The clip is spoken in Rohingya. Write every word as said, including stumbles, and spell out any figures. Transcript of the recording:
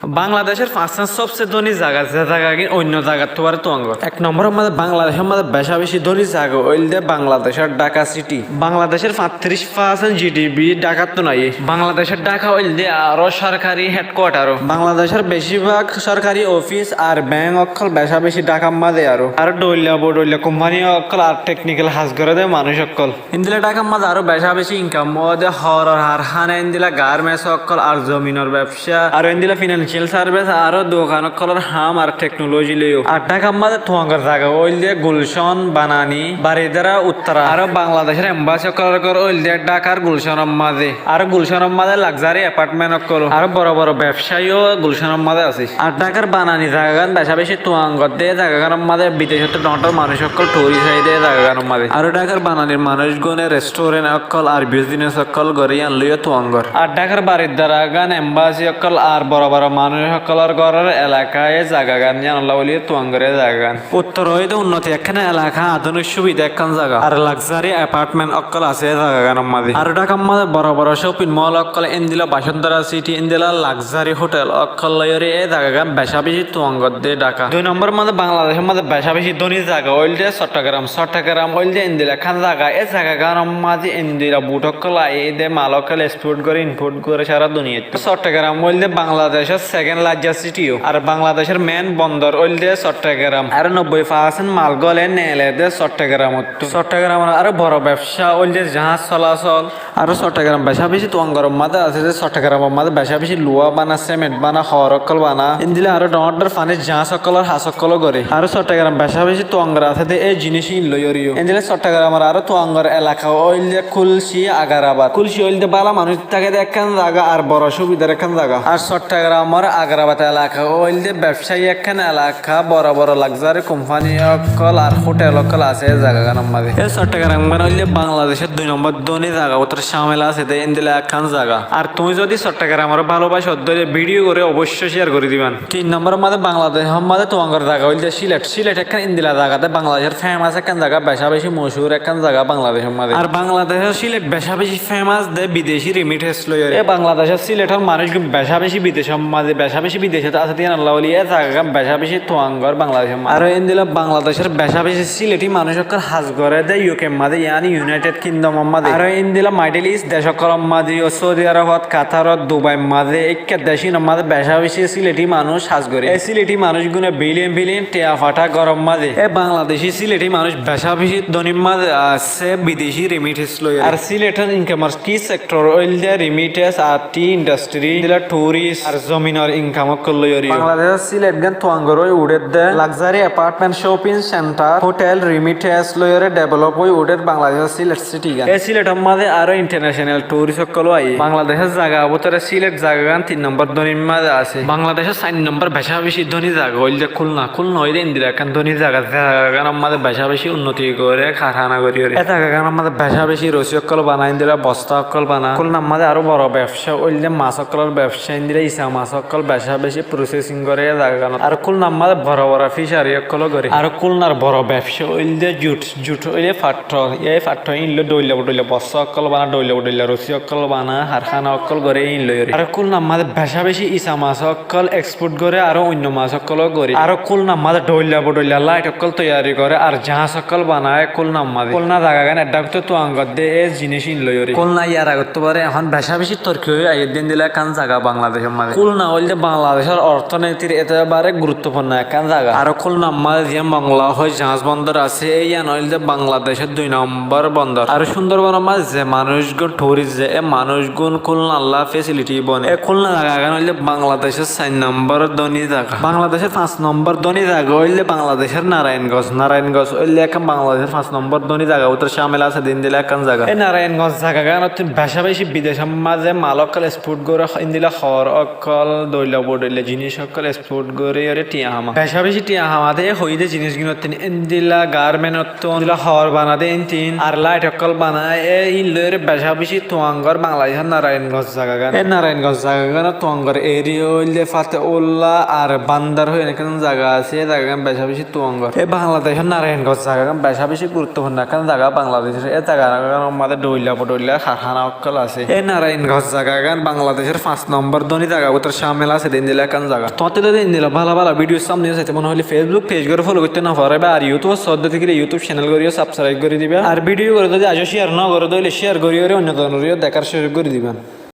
Bangladecór fañsán sobse dóni zaga, ze zagagín oinno zagattú baré tuañgor. Ek nombóror mazé Bangladecór mazé becá becí dóni zaga óilde Bangladecór Dhaka siti. Bangladecór fañttiríc farsent GDP Dhakattún aiyé. Bangladecór Dhaka óilde aró sórkari hedkuatar. Bangladecór becírbak sórkari ofis ar beng ókkol becá becí Dhakar mazé aró. Aró dhoilla bodhoilla kumpani ókkol ar teknikal ham goré dé manúic ókkol. Endilla Dhakar mazé aró becá becí inkam óde hoóror harhána, endilla garments ókkol ar zominor bebsá, aró endilla financial service, aró dukan ókkolor ham ar teknoloji loiyó. Ar Dhakar mazé tuañgor zaga óilde Gulshon, Banani, Baridara, Uttara. Aró Bangladecór embasi ókkolor gór óilde Dhakar Gulshonor mazé. Aró Gulshonor mazé luxury apartment ókkol. Aró boro boro bebsá yó Gulshonor mazé asé. Ar Dhakar Banani zagagán becá becí tuañgor dé, zagagánor mazé bidecóttu dhoóñr manúic ókkol tourist aiyé dé zagagánor mazé. Aró Dhakar Bananir manúicgune restaurant ókkol ar business ókkol goré, yían loiyó tuañgor. Ar Dhakar Baridara gán embasi ókkol ar boro boro manúic ókkolor góror elaka é zagagán, yíanolla bóli tuañgor é zagagán. Uttor óilde unnoti ekkán elaka, adúnik subida ekkán zaga. Ar luxury apartment ókkol asé é zagagánor mazé. Aró Dhakar mazé boro boro shopping mall ókkol, endilla Basuntara siti, endilla luxury hotel ókkol loiyóre é zagagán becá becí tuañgor dé Dhaka. Dui nombóror mazé Bangladecór mazé becá becí dóni zaga óilde Cottogram. Cottogram óilde endilla ekkán zaga, é zagagánor mazé endilla boat ókkol aiyé dé mal ókkol export goré, import goré sára duniyait. Cottogram óilde Bangladecór second largest city yó. Ar Bangladecór main bondor óilde Cottogram. Aró nobboi farsent mal góle neele dé Cottogramottú. Cottogramor aró boro bebsá óilde jaház solasol. Aró Cottogram becá becí tuañgoror mazé asé dé Cottogramor mazé becá becí luwa bana, cement bana, hoor ókkol bana. Endilla aró dhoóñr dhoóñr fanir jaház ókkolor ham ókkol ó goré. Aró Cottogram becá becí tuañgor asé dé é jiníc íin loiyóre yó. Endilla Cottogramor aró tuañgor elaka óilde Kulci, Agrabad. Kulci óilde bála manúic táke dé ekkán zaga ar boro subidar ekkán zaga. Ar Cottogamor Agrabad elaka óilde bebsáyi ekkán elaka, boro boro luxury kumpani ókkol ar hotel ókkol asé é zagagánor mazé. É Cottogram gán óilde Bangladecór dui nombór dóni zaga bútore cámil asé dé endilla ekkán zaga. Ar tuñí zodi Cottogramoré bálobaco dóile video goré oboicco share gorí diban. Tin nombóror mazé Bangladecór mazé tuañgor zaga óilde Sylhet. Sylhet ekkán endilla zaga dé Bangladecór famous ekkán zaga, becá becí mochúr ekkán zaga Bangladecór mazé. Ar Bangladecór Sylhet becá becí famous dé bidecí remittance loiyóre. É Bangladecór Sylhetor manúicgún becá becí bidecór mazé, becá becí bidecót asé dé yíanolla bóli é zagagán becá becí tuañgor Bangladecór mazé. Aró endilla Bangladecór becá becí Sylheti manúic ókkol ham goré dé U K mazé, yáni United Kingdomor mazé. Aró endilla Middle East dec ókkolor mazé yó, Saudi Arabot, Qatarot, Dubair mazé, ekká dec íinor mazé becá becí Sylheti manúic ham goré. É Sylheti manúicgúne billion billion tiañ fatá góror mazé. É Bangladecí Sylheti manúic becá becí dónir mazé asé bidecí remittance loiyóre. Ar Sylhetor inkamor ki sector óilde remittance ar tea industry, endilla tourist ar zominor inkam ókkol loiyóre. Bangladecór Sylhet gán tuañgor ói uçér dé luxury apartment, shopping center, hotel, remittance loiyóre develop ói uçér Bangladecór Sylhet city gán. É Sylhetor mazé aró international tourist ókkol ó aiyé. Bangladecór zaga bútore Sylhet zagagán tin nombór dónir mazé asé. Bangladecór sair nombór becá becí dóni zaga óilde Khulna. Khulna óilde endilla ekkán dóni zaga, zagagánor mazé becá becí unnoti goré, karhána goríyoré. É zagagánor mazé becá becí rosí ókkol bana, endilla bosta ókkol bana. Khulnar mazé aró boro bebsá óilde mas ókkolor bebsá, endilla isa mas ókkol becá becí processing goré é zagagánot. Aró Khulnar mazé boro boro fishery ókkol ó goré. Aró Khulnar boro bebsá óilde jut. Jut óilde fattó, é fattó íin loi dhoilla bodhoilla bosta ókkol bana, dhoilla bodhoilla rosí ókkol bana, karhána ókkol goré íin loiyóre. Aró Khulnar mazé becá becí isa mas ókkol export goré, aró oinno mas ókkol ó goré. Aró Khulnar mazé dhoilla bodhoilla light ókkol toiyari goré, ar jaház ókkol bana é Khulnar mazé. Khulna zagagán edde tuañgor dé é jiníc íin loiyóre. Khulna yar agottú baré ehón becá becí torki ói aiyér dé endilla ekkán zaga Bangladecór mazé. Khulna óilde Bangladecór ortónitir etebare guruttopunno ekkán zaga. Aró Khulnar mazé ziyán Mongla hoi jaház bondor asé, yían óilde Bangladecór dui nombór bondor. Aró Cúndorbanor mazé ze manúicgún tourist ze, é manúicgún Khulnalla facility bone. É Khulna zagagán óilde Bangladecór sair nombór dóni zaga. Bangladecór fañs nombór dóni zaga óilde Bangladecór Narayanganj. Narayanganj óilde ekkán Bangladecór fañs nombór dóni zaga bútore cámil asé dé endilla ekkán zaga. É Narayanganj zagagánottún becá becí bidecór mazé mal ókkol export goré, endilla hoor ókkol, dhoilla bodhoilla jiníc ókkol export goríyoré tiañ háma. Becá becí tiañ háma dé hoiyé dé jinícgúnottún, endilla garment ottún, endilla hoor bana dé íinttún, ar light ókkol bana, é íin loiyóre becá becí tuañgor Bangladecór Narayanganj zagagán. É Narayanganj zagagánor tuañgor area óilde Fatehullah ar Bandar hoi ekkán zaga asé, é zagagán becá becí tuañgor. É Bangladecór Narayanganj zagagán becá becí guruttopunno ekkán zaga Bangladecór. É zagagánor mazé dhoilla bodhoilla karhána ókkol asé. É Narayanganj zagagán Bangladecór fañs nombór dóni zaga bútore Mela asé de endilla ekkán zaga. Tuáñtte zodi endilla bála bála video thumbnail saité mone hoilé Facebook page gorí follow goitté no faro, ar YouTube sódde tákile YouTube channel gorí subscribe gorí diba. Ar video gorí zodi aijjó share no goró de óile share gorí óre oinno zonoré dekár cúzug gorí diba.